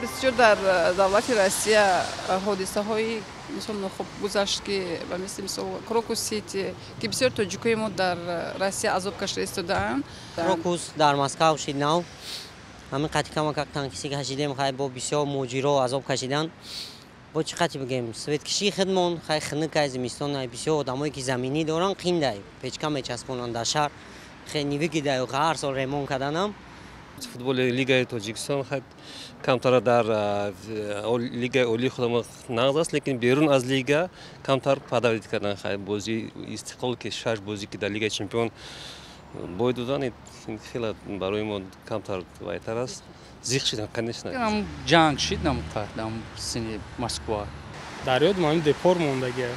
Бисёр дар давлати Россия ҳодисаҳои, мисол, нохуб гузашт, ки ба мисли, мисол, Крокус Сити, ки бисёр тоҷикои мо дар Россия азоб кашида истодаанд. Крокус дар Москав шид нав, ҳамин қати камакак танкиси кашидем. Хай, бо бисёр муҳоҷиро азоб кашидан. Бо чӣ қати бигем, светкишии худмон хай хунукай, зимистон бисёр одамое ки заминӣ доранд, қиндай, печка мечаспонанд дар шаҳр, хе невыгодно ҳар сол ремонт карданам. Футболи лигаи Тоҷикистон хай камтар дар лигаи олии худамон нағз аст, лекин берун аз лига камтар подавить кардан. Хай, бозии Истиқлол, ки шаш бозӣ ки дар Лигаи чемпион бой додан, хеле барои мо камтар вайтар аст, зиқ шидам, конечно. Ҷанг шид нам сини Москва. Дар ёд ман депор мондагия,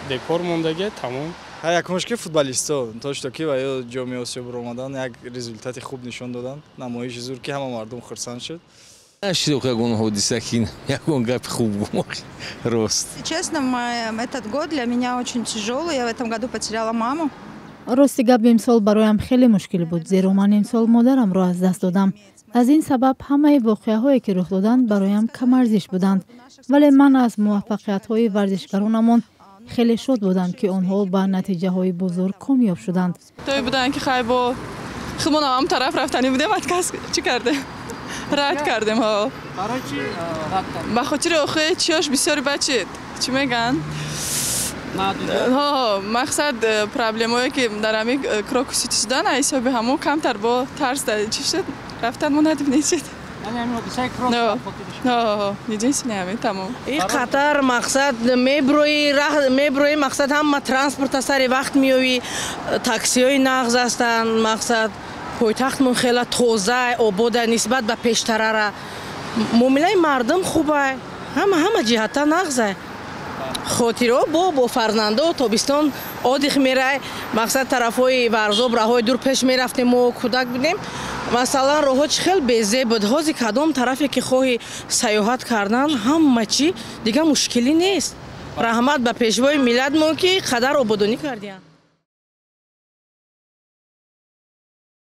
депор мондагия, тамом. Якумш ки футболистҳо то что ки ва ё Ҷоми Осиё баромадан, як результати хуб нишон доданд, намоиши зур, ки ҳама мардум хурсанд шуд. Нашидок ягон ҳодиса, ки ягон гапи хуб гум, рост. Честно, этот год для меня очень тяжелый. Я в этом году потеряла маму. Рости гап, имсол бароям хеле мушкил буд, зеро ман имсол модарамро аз даст додам. Аз ин сабаб ҳамаи воқеаҳое, ки рух доданд, бароям камарзиш буданд. Вале ман аз муваффақиятҳои варзишгаронамон хеле шод будам, ки онҳо ба натиҷаҳои бузург комёб шуданд. Той буданд, ки хай, бо худмонам ҳам тараф рафтанӣ будем, отказ чӣ кардем, рад кардем. Ҳо, ба хотири охи чиёш бисёри бачи чӣ мегӯянд, ҳо, мақсад, проблемое ки дар ҳамин Крокус Сити шудан, ҳисоби ҳамон камтар бо тарс чӣ шуд, рафтан мо надибнечид. Единственное, ҳамин, тамом. И қатар, мақсад, меброи, меброи, мақсад, ҳама транспорта сари вақт меёвӣ, таксиҳои нағз ҳастанд, мақсад, пойтахтмон хела тоза, обода нисбат ба пештарара, муомилаи мардум хубай, ҳама ҳама ҷиҳатта нағзай. Хотиро бо фарзандо тобистон отдых мерай, мақсад, тарафҳои Варзоб, раҳои дур пеш мерафтем, мо кӯдак будем, масалан, роҳҳо чӣ хел безеб буд. Ҳозир кадом тарафе ки хоҳӣ сайёҳат кардан, ҳама чӣ, дигар мушкилӣ нест. Раҳмат ба пешвои миллатмон, ки қадар ободонӣ кардиянд.